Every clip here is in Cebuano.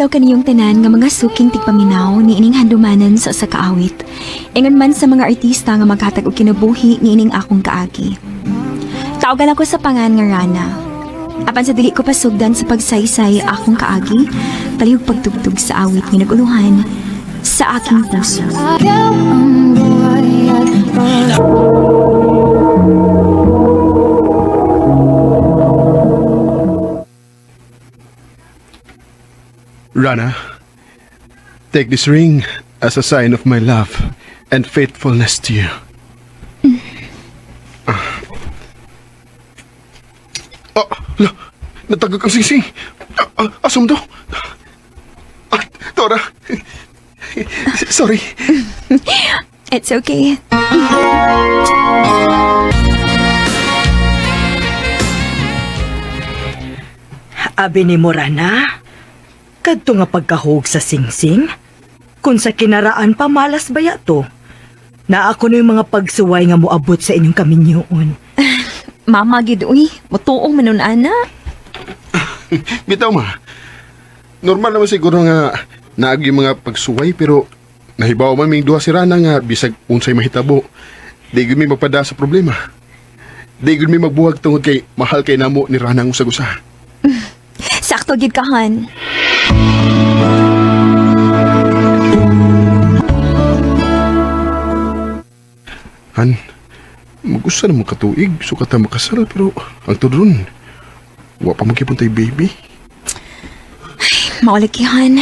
adlaw kaniyong tanan nga mga suking tigpaminaw niining handumanan sa usa ka awit. Ingon man sa mga artista nga maghatag og kinabuhi niining akong kaagi. Tawagan ako sa pangan nga Rana. Apan sa dili ko pasugdan sa pagsaysay akong kaagi, palihog pagtugtog sa awit nga naguluhan sa aking puso. Rana, take this ring as a sign of my love and faithfulness to you. Ah, la, natagag ang singsing. Ah, ah, asum to. Ah, Tora. Sorry. It's okay. Abi ni Morana, kadto nga pagkahog sa singsing, kung sa kinaraan pa malas baya to. Na ako na yung mga pagsuway nga moabot sa inyong kaminyoon. Mama gid uy, mutuo man nun ana. Bitaw ma. Normal naman siguro nga naag yung mga pagsuway pero nahibaw man ming duha si Rana nga bisag unsay mahitabo. Di gud mi magpada sa problema. Di gud mi magbuhag tungod kay mahal kay namo ni Rana ang usag-usa. Sakto gid ka han. Han, magusto na mo katuig, sukat na makasal pero ang tudron. Wa pa magkipuntay baby. Maulagi han.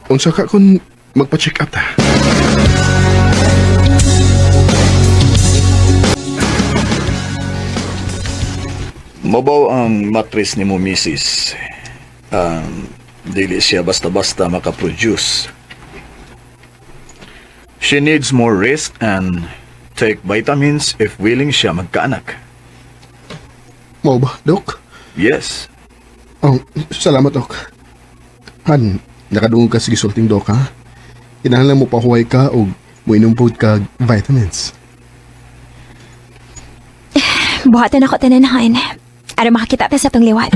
Unsa ka kung magpa-check up ta? Mabaw ang matris ni mo, misis. Dili siya basta-basta makaproduce. She needs more rest and take vitamins if willing siya magkaanak. Mao ba, Dok? Yes. Oh, salamat, Dok. Han, nakadungog ka sa gisulting, Dok, ha? Kinahanglan mo pahuway ka o moinom pod ka vitamins. Buhatan ako tanan han. Aron makakita ta sa tong liwat.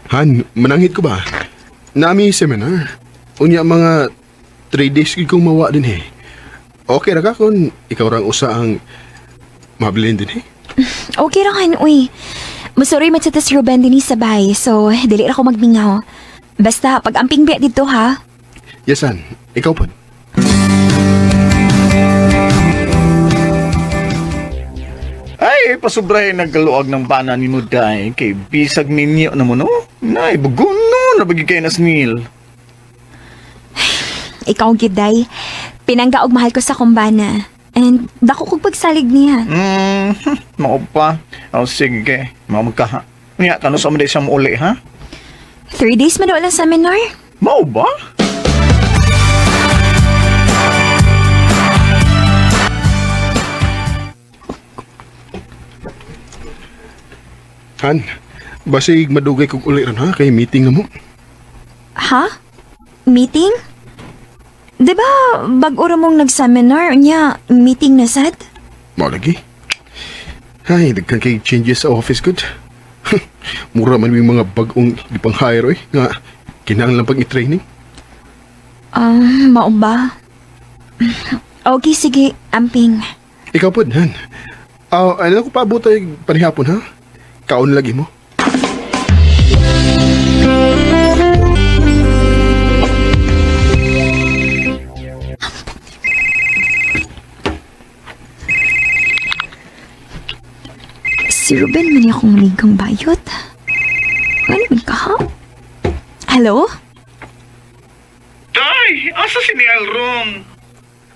Han, mananghid ko ba? Nami seminar. Unya mga 3 days gid kong mawa din eh. Okay ra ka kung ikaw rang usa ang mabilin din eh. Okay ra han uy. Musuroy man sa tas Ruben dinhi sa bay, so dili ra ko magmingaw. Basta pag amping biya dito ha. Yes, Han. Ikaw pod. Ay, pasubrahe nagkaluag ng bana ni mo, day. Kay bisag ninyo na mo, no? Nay, bugon, no? Nabagi kayo na snil. Ikaw gid day. Pinangga og mahal ko sa kumbana. And dako kog pagsalig niya. Mao pa. Oh, sige. Mao magkaha. Unya, kano sa mo siya uli, ha? 3 days man daw lang seminar. Mao ba? Han, basig madugay kog uli ron ha kay meeting na mo. Ha? Meeting? 'Di ba bag-o ra mong nag-seminar unya meeting na sad? Mao lagi. Ay, daghan kay changes sa office good. Mura man may mga bag-ong gipang hire oy nga kinahanglan pag i-training. Mao ba? Okay, sige, amping. Ikaw pod, Han. Ah, ano ko paabot ay panihapon ha? Kaon lagi mo. Si Ruben man akong ligang bayot. Ano man ka ha? Hello? Day, asa si Neil ron?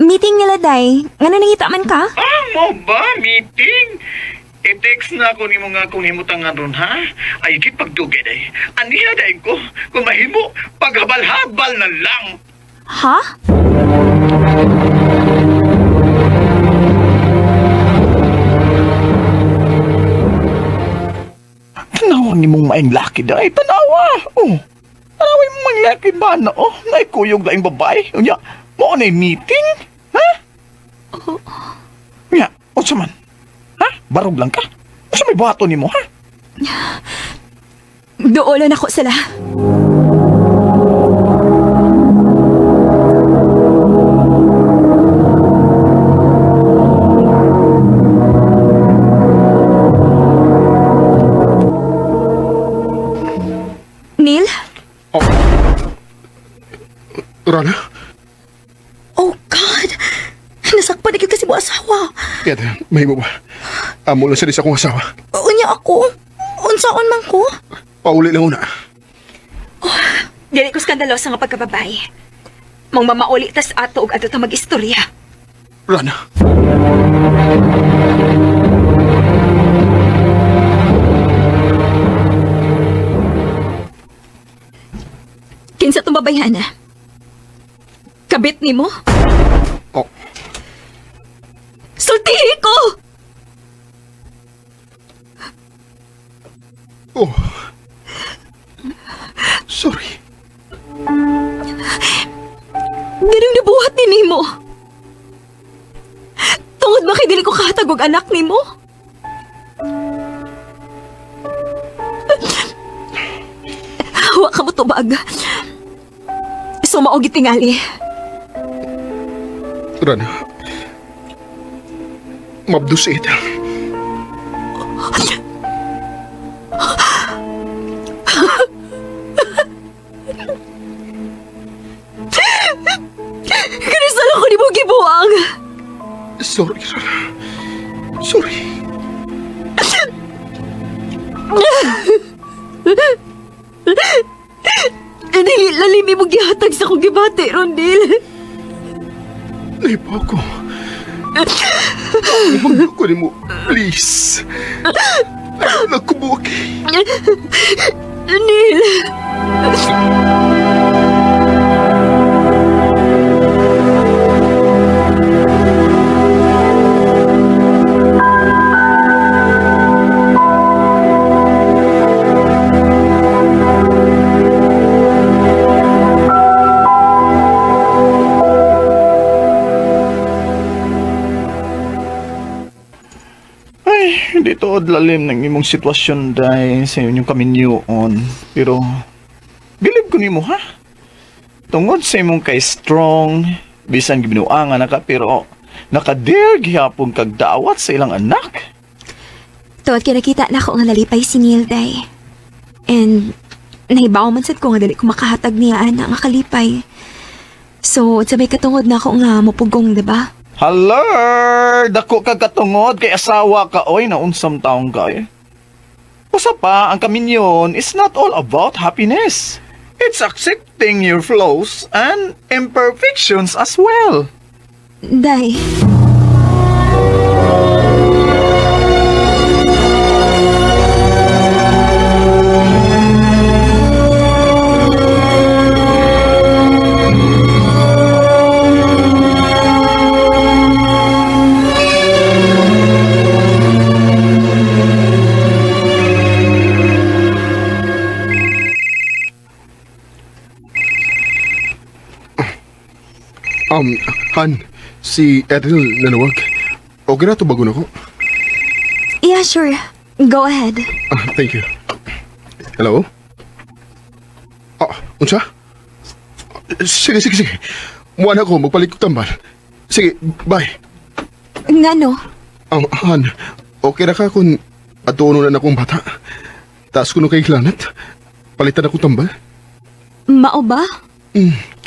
Meeting nila, Day. Ngano nangita man ka? Ah, mo ba? Meeting? I-text na ako nimo nga kung himutangan ron, ha? Ay, gid pagdugay, day. Aniya, day ko. Kung mahimo, paghabal-habal na lang. Ha? Tanawa ni mong maing laki, day. Tanawa! Oh, tanawa yung maing laki ba na, oh? Naikuyog laing babae. Unya, mo na meeting? Ha? Unya, Unsa man? Ha? Barog lang ka? Unsa may buhaton nimo, ha? Duolon ako sila. Neil? Oh. Rana? Oh God! Nasakpan na gyud kasi mo asawa. Kaya mahimo ba? Amo lang siya sa akong asawa. Unya ako. Unsaon man ko? Pauli lang una. Dili ko skandalosa nga pagkababay. Mang mamauli tas ato og ato ta mag-istorya. Rana. Kinsa tong babayhana? Kabit nimo? Oh, Sultihi ko! oh. Sorry. Ganong nabuhat ni nimo. Tungod ba kay dili ko kahatag og anak nimo? Wa ka mo tubag. Sumao gitingali. Rana. Mabdo si Ethel. Kanusal ako nimo gibuang. Sorry, Rana. Sorry. Dili lalim imo gihatag sa akong gibati, Rondel. Naipa ko. Huwag ko nimo. Please. Ayaw na kubuki. Neil. Ay, hindi tuod lalim ng imong sitwasyon dahil sa inyong kaminyoon. Pero, bilib ko nimo ha? Tungod sa imong kay strong, bisan gibinuangan na ka, pero nakadear gihapon kag daawat sa ilang anak. Tuod kay nakita na ako nga nalipay si Neil day. And nahibaw man sad ko nga dili ko makahatag niya ana nga kalipay. So, sabay katungod na ako nga mupugong, di ba? Hello! Dako ka katungod kay asawa ka oy na unsam taong ka eh. Usa pa, ang kaminyon is not all about happiness. It's accepting your flaws and imperfections as well. Day. Han, si Ethel nanawag. Okay na, tubagon ako. Yeah, sure. Go ahead. Ah, thank you. Hello? Ah, unsa? Sige, sige, sige. Muan ako, magpalit ko tambal. Sige, bye. Ngano? Han, okay ra ka kung atuono na akong bata. Taas ko no kay Lanat. Palitan ako tambal. Mao ba?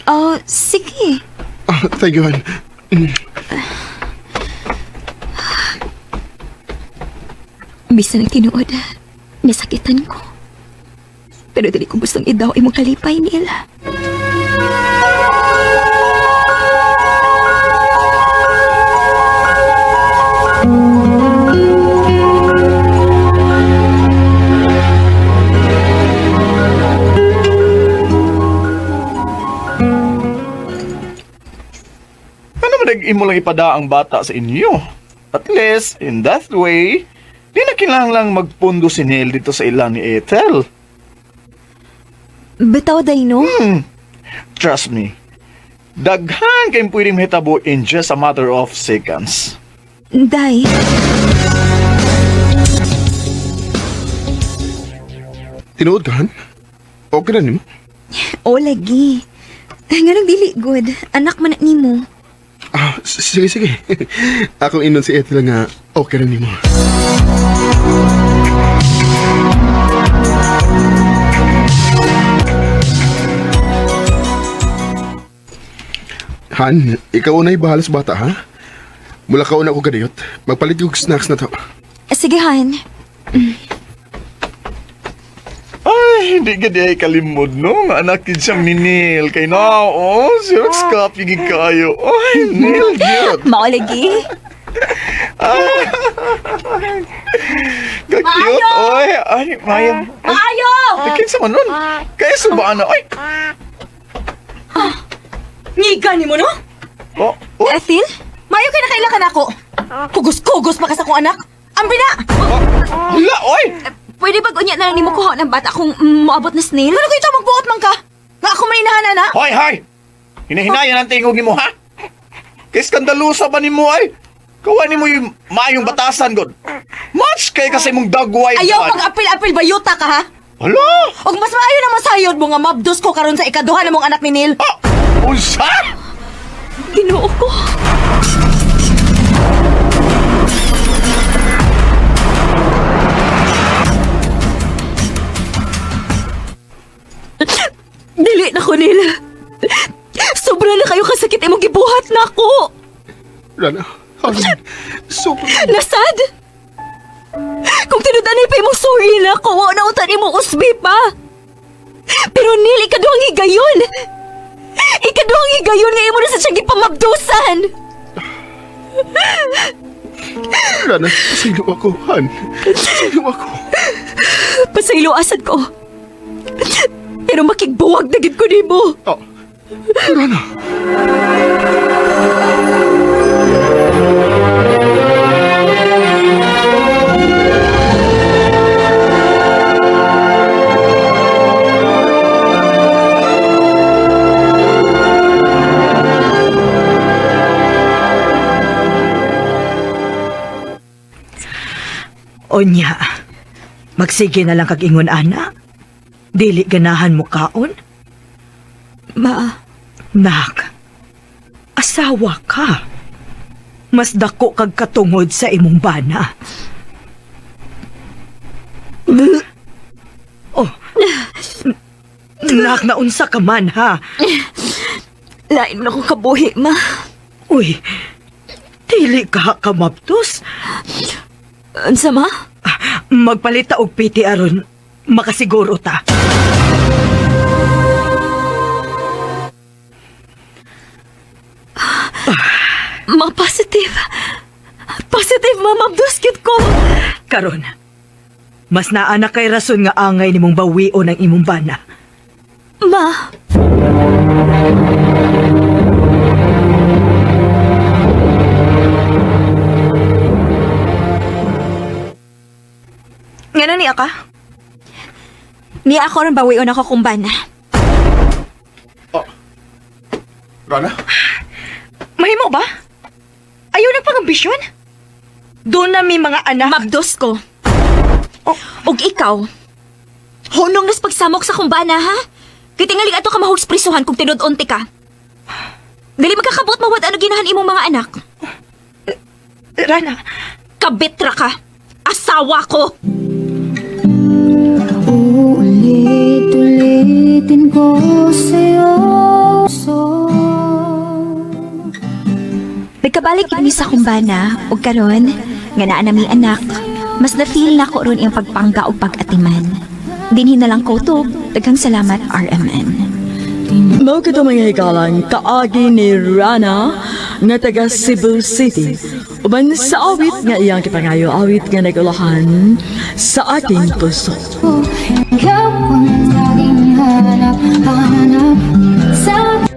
Oh, sige. Ah, thank you, Han. Bisan ang tinuod, nasakitan ko. Pero dili ko gustong idaw imong kalipay, Neil. Ano man imo lang ipada ang bata sa inyo? At least, in that way, di na kinahanglang magpundo si Neil dito sa ilan ni Ethel. Bitaw, day, no? Trust me, daghan kayong pwedeng mahitabo in just a matter of seconds. Day. Tinuod ka, Han? Okay na nimo? O lagi. Nganong dili good. Anak man na nimo. Ah, sige, sige. Akong inon si Ethel nga okay na nimo. Han, ikaw una'y bahala sa bata, ha? Mula ka una ko gadiyot. Magpalit yung snacks na to. Sige, Han. Ay, hindi ka di ay kalimod, no? Nga anak yun siyang ni Neil. Kay na, oh, Xerox copy gid kayo. Ay, Neil, cute. Mao lagi. Ka-cute, oy. Ay, Maya. Maayo! Ay, kinsa man nun? Kaya subaan na, ay. Ngiga ni mo, no? Oh, oh, Ethel? Maayo kay nakaila ka nako. Kugos-kugos pa ka sa akong anak. Ambi na! hala, oy. Pwede ba unya na lang nimo kuha ng bata kung moabot na snail? Ano kayo magbuot man ka? Nga ako may inahan, ana? Hoy, hoy! Hinahinayan ang tingog nimo, ha? Kay skandalusa pa nimo, ay. Kawa nimo yung maayong batasan, god. Much kay kasi mong dagway. Ayaw pag-apil-apil bayuta ka, ha? Hala! Og mas maayo na masayod mo nga mabdos ko karon sa ikaduha na mong anak ni Neil. Ah! Unsa? Ginoo ko. Dili na ko nila. Sobra na kayo kasakit imong gibuhat na ako. Rana, Han, sobra. Nasad! Kung tinudanay pa imong sorry na ako, wa na utan imong usbi pa. Pero Neil, ikaduhang higayon. Ikaduhang higayon nga imo na sa siyang gipamabdusan. Rana, pasaylo ako, Han. Pasaylo ako. Pasaylo asad ko. Pero makigbuwag na gid ko nimo. Oh, Rana. Onya, magsige na lang kag ingon ana. Dili ganahan mo kaon? Ma, Nak, asawa ka. Mas dako kag katungod sa imong bana. Oh. Nak, naunsa ka man ha? lain mo na akong kabuhi, ma. Uy, dili ka kamaptos. Unsa ma? Ah, magpalita og piti aron makasiguro ta. Ma, positive. Positive, ma. Mabdos gid ko. Karon, mas naa na kay rason nga angay nimong bawion ang imong bana. Ma. Ngano niya ka? Niya ako ron bawion ako kung bana. Oh. Rana? Mahimo ba? Ayaw nagpangambisyon? Doon na may mga anak. Mabdos ko. Og ikaw, hunong nas pagsamok sa kumbana, ha? Kitingali ato ka mahugs prisuhan kung tinud-unti ka. Dili magkakabot mawad ano ginahan imong mga anak. Rana, Kabitra ka. Asawa ko. Uulit-ulitin ko sa'yo. Nagkabalik ini sa kumbana ug karon nga naa na mi anak, mas na-feel na ko ron iyang pagpangga ug pag-atiman. Dinhi na lang ko to. Daghang salamat, RMN. Mao kito mga higalan, kaagi ni Rana nga taga Cebu City. Uban sa awit nga iyang kipangayo, awit nga nagulahan sa aking puso. Ikaw ang laging hanap.